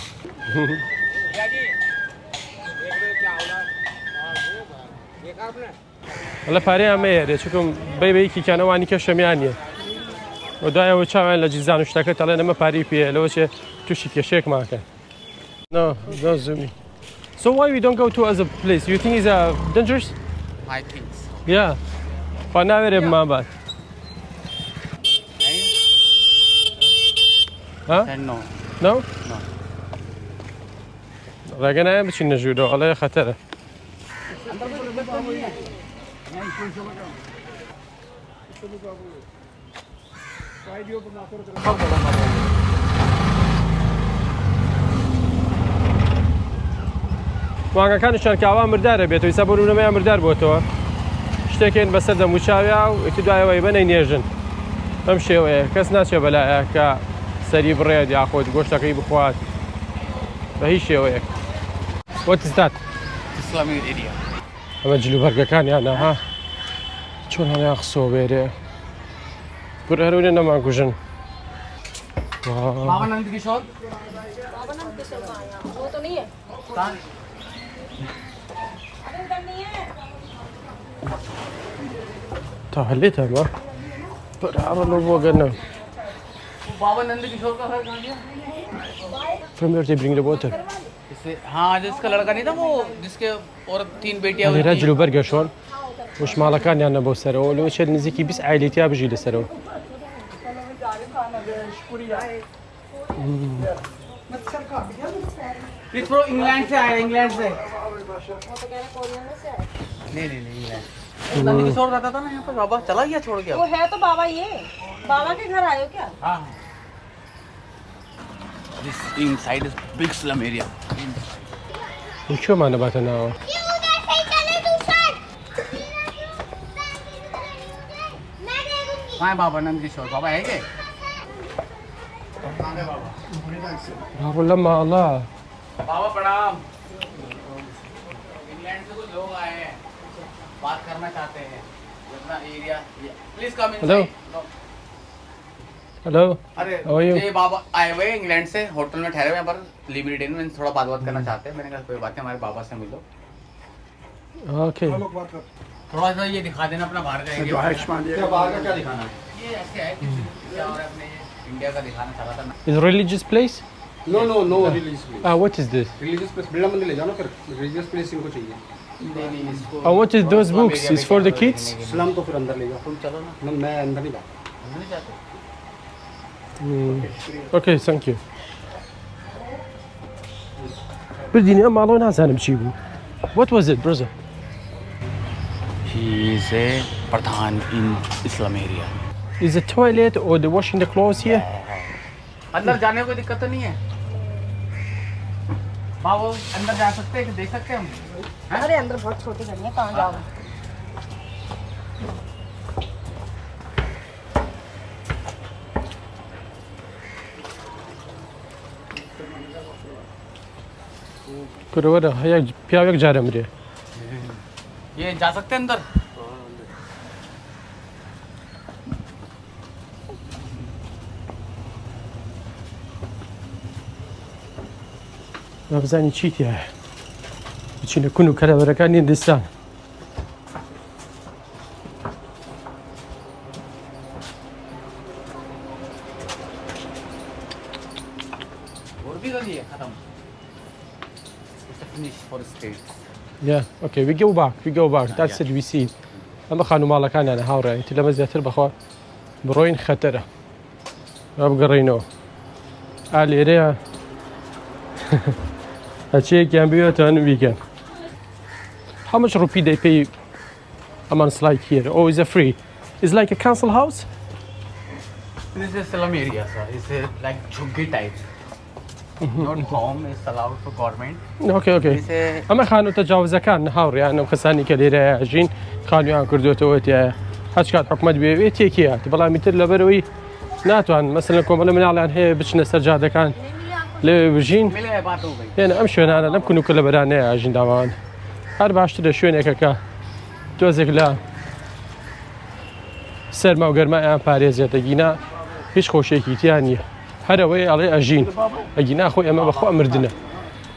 ئەڵێ پارەیان مەیەرێ چونکم بەی بە یەکێکیان ئەوانی کە شەمیان نییە و دوایەوە چاویان لە جیزان و شتەکە تەڵێن ئەمە پارەی پێیە لەوە چێ تووشی کێشەیەکمان کەن No, don't zoom me. So why we don't go to other place? You think it's uh, dangerous? I think so. Yeah. خوا ناوێرێ بمان بات. ها؟ No. No? No. ڕێگە نایە بچینە ژوورەوە ئەڵێ خەتەرە. مانگەکانیشیان کە ئاوا مردارە بێتەوە ئیسا بۆ نمونە مردار بۆتەوە شتێکێن بەسەر دەموچاویا و ئیتر دوایەوەی بەنەی نێژن بەم شێوەیە کەس ناچێ بەلایە کە سەری بڕێت یاخود گۆشتەکەی بخوات بە هیچ شێوەیەک What is that? Islamic area. ئەمە جلوبەرگەکانیانە ها چۆن هەڵیان خسۆ بێرێ کورە هەرونێ نەمانکوژن बाबा नंद किशोर تا هەلێتە ئەمە بەرامە لۆ بۆ گەنە बाबा नंद किशोर का घर कहाँ गया From where they bring the water? इसे हाँ जिसका लड़का नहीं था वो जिसके और तीन बेटियां لێرە हुई थी جلوبەرگە شۆن وش ماڵەکانیان بۆ سەرەوە لەوە چێت نزیکی 20 عایلی تیا بژی لەسەرەوە ये थोड़ा इंग्लैंड से आया इंग्लैंड से नहीं नहीं नहीं इंग्लैंड नंद किशोर रहता था ना यहाँ पर बाबा चला गया छोड़ के वो है तो बाबा ये बाबा के घर आए हो क्या हाँ This inside is big slum area. کوێمان نەباتە ناوە कहाँ है बाबा नंद किशोर बाबा है क्या कहाँ है बाबा ڕۆ لە ماڵە बाबा प्रणाम इंग्लैंड से कुछ लोग आए हैं बात करना चाहते हैं अपना area please come Hello. Hello अरे How are you? ये बाबा आए हुए हैं इंग्लैंड से होटल में ठहरे हुए हैं पर लिमिटेड में थोड़ा बात बात करना चाहते हैं मैंने कहा कोई बात नहीं हमारे बाबा से मिलो Okay. थोड़ा सा ये दिखा देना अपना बाहर का एरिया क्या बाहर का क्या दिखाना है ये ऐसे है कि क्या हो रहा है अपने ये इंडिया का दिखाना चाह रहा था Is religious place? No no no religious place Ah, what is this? Religious place Birla Mandir ले जाओ ना फिर रिलीजियस प्लेस इनको चाहिए नहीं नहीं इसको Ah, what is those books? Is for the kids? Slum तो फिर अंदर ले जाओ तुम चलो ना ना मैं अंदर नहीं जाता अंदर नहीं जाते Okay, thank you. بردینی ئەم ماڵەوە نازانم چی بوو. What was it, brother? He is a pradhan in Islam area. Is the toilet or the washing the clothes here? अंदर जाने को दिक्कत तो नहीं है बाबू अंदर जा सकते हैं कि देख सकते हैं हम अरे अंदर बहुत छोटी गली है कहाँ जाओगे کورە وەرە یەک پیاوێک جارە مرێ. ये जा सकते हैं अंदर با بزانین چی تیایە. بچینە کون و کەلەبەرەکانی هیندستان. और भी गली है खत्म It's a finish for state. Yeah, okay, we go back, we go back. That's it, we see. ئەمە خانوو ماڵەکانیانە هاوڕێ ئیتر لەمە زیاتر بەخوا بڕۆین خەتەرە با بگەڕێینەوە ئا لێرەیە هەچەیەکیان بوێتان بیکەن How much rupee they pay a month like here? Oh, is it free? It's like a council house? This is slum area, sir. It's a, like jhuggi type. Not home. It's allowed for government. Okay, okay. This is ئەمە خانوو تەجاوزەکان هاوڕیان ئەو کەسانی کە لێرە ئەژین خانوویان کردوێتەوە تایە هەچ کات حکومەت بێوێت تێکیات بەڵام ئیتر لەبەرەوەی ناتوان مەسەلەن کۆمەڵە مناڵیان هەیە بچنە سەر جادەکان لەوێ بژین मिले है बात हो गई. هێنە ئەم شوێنانە لەم کون و کەلەبەرانەیە ئەژین داوان هەر باشترە شوێنێکە کە تۆزێک لە سەرما و گەرمایان پارێزێتە گینا هیچ خۆشیێکی تیا نییە هەرەوەی ئەڵێ ئەژین ئەگینا خۆی ئەمە بەخوا مردنە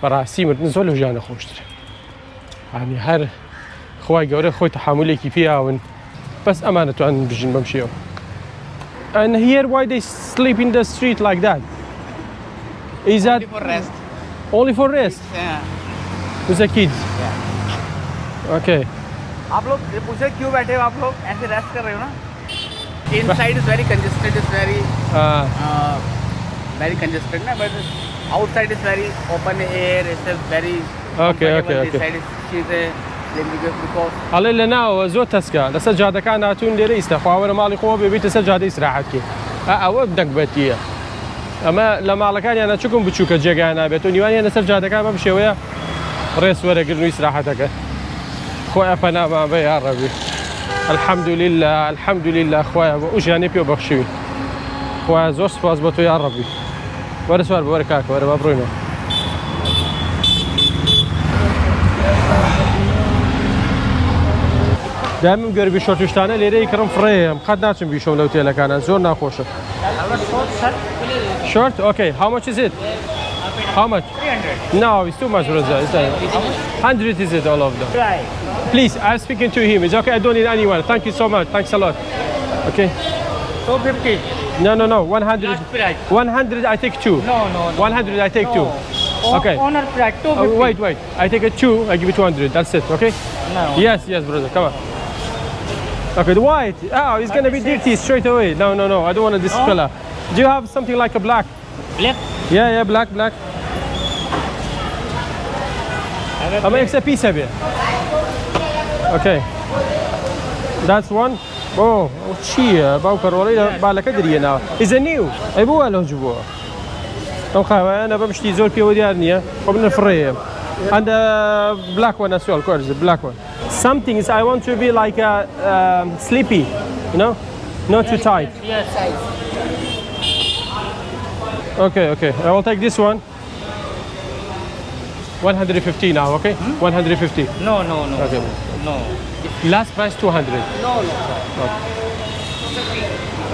بەڕاستی مردن زۆر لە ژیانە خۆشترە ینی هەر خوای گەورە خۆی تەحەمولێکی پێیاون بەس ئەمان ئەتوانن بژین بەم شێوە And here why they sleep in the street like that? Is that Only for rest. Only for rest? Yeah. With the kids? Yeah. Okay. आप लोग ये पूछे क्यों बैठे हो आप लोग ऐसे रेस्ट कर रहे हो ना inside is very congested is very very congested ना but outside is very open air it's very Okay, okay, okay. Side is चीजें because ئەڵێ لە ناوە زۆر تەسکە لەسەر جادەکان هاتوون لێرە ئیستا خوا وەرە ماڵی خۆوە بێ بیتە سەر جادە ئیسراحەت کەی ئا ئەوە دەگبەتیە ئەمە لە ماڵەکانیانە چکم بچووکە جێگایان نابێت و نیوانیان لەسەر جادەکان بەم شێوەیە ڕێس وەرەگرن و ئیسراحەتەکە خۆیان پەنامان بە یا ڕەبی الحمدلله الحمدلله خوایە بۆ ئەو ژیانەی پێ بەخشیوین خوایە زۆر سوپاس بۆ تۆ یا ڕەبی وەرە سوار بە وەرە کاکە وەرە با بڕۆینەوە. دایمم گەر بیشۆرت و شتانە لێرەی کڕم فڕێم قەت ناچم بیشۆم لەو تێلەکانە زۆر ناخۆشە. Short? Okay. How much is it? How much? 300. No, it's too much, brother. It's 100 is it, all of them. Please, I'm speaking to him. It's okay. I don't need anyone. Thank you so much. Thanks a lot. Okay. 250. No, no, no. 100. Last price. 100, I take two. No, no, no. 100, I take two. No. Okay. Owner price 250. Oh, wait, wait. I take a two. I give you 200. That's it. Okay? No. Yes, yes, brother. Come on. Okay, the white. Oh, it's gonna be dirty straight away. No, no, no. I don't want this No? color. Do you have something like a black? Black? Yeah, yeah, black, black. ئەمە یەکسەر پیسە بێ. Okay. That's one. Oh, ئەو چییە؟ باوکە ڕۆڵەی لە بالەکە دریەناوە. Is a new. ئەی بۆ وا لەنج بووە؟ ئەو خاوایانە بەم شتی زۆر پێوە دیار نییە. خۆ من فڕێیە. And the black one as well, of course, the black one. Something is I want to be like a sleepy, you know? Not too tight. Yes. Okay, okay. I will take this one. 150 now, okay? 150. No, no, no. Okay. No. Last price 200. No, no. Okay.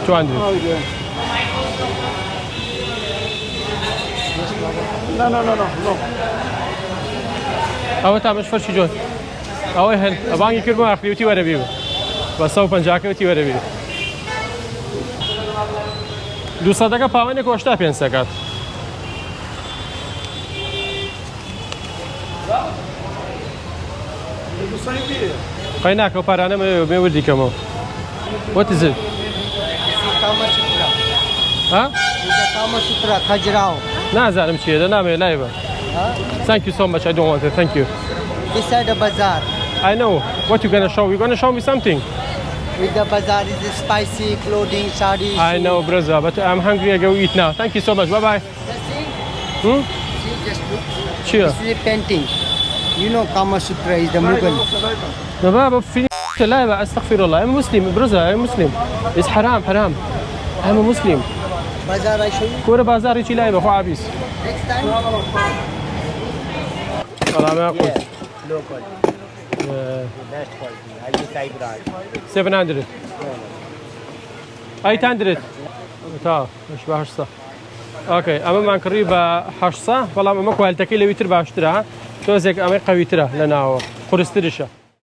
200. No, no, no, no, no. ئەوە تامەش فەرشی جۆر ئەوەی هەن بانگی کردم ئاخری وتی وەرە بیبە بە 150 وتی وەرە بیبە دوو سەدەکە پاوەنێک و هەشتا پێنج دەکات. قەی ناکە ئەو پارانە مەوێ بێ وردی کەمەوە. What is it? ها؟ نازانم چییە دە نامەوێ لای بە. Thank you so much. I don't want it. Thank you. This side the bazaar. I know. What you gonna show? You gonna show me something? With the bazaar is the spicy clothing, sari. I know, brother, but I'm hungry. I go eat now. Thank you so much. Bye bye. See? Hmm? See, just look. Sure. This is a painting. You know Kama Sutra is the Mughal. بابا في لا استغفر الله. I'm Muslim, brother. I'm Muslim. It's haram, haram. I'm a Muslim. Bazaar I show you. کورە بازاڕێکی لای بە خوا عەبیس. Next time. سلام يا Low quality. Best quality. I use Thai brand. 700 800 تا مش بە 800 okay ئەمەمان کڕی بە 800 بەڵام ئەمە quality ەکەی لەوی تر باشترە تۆزێک ئەمەی قەویترە لە ناوە قورستریشە.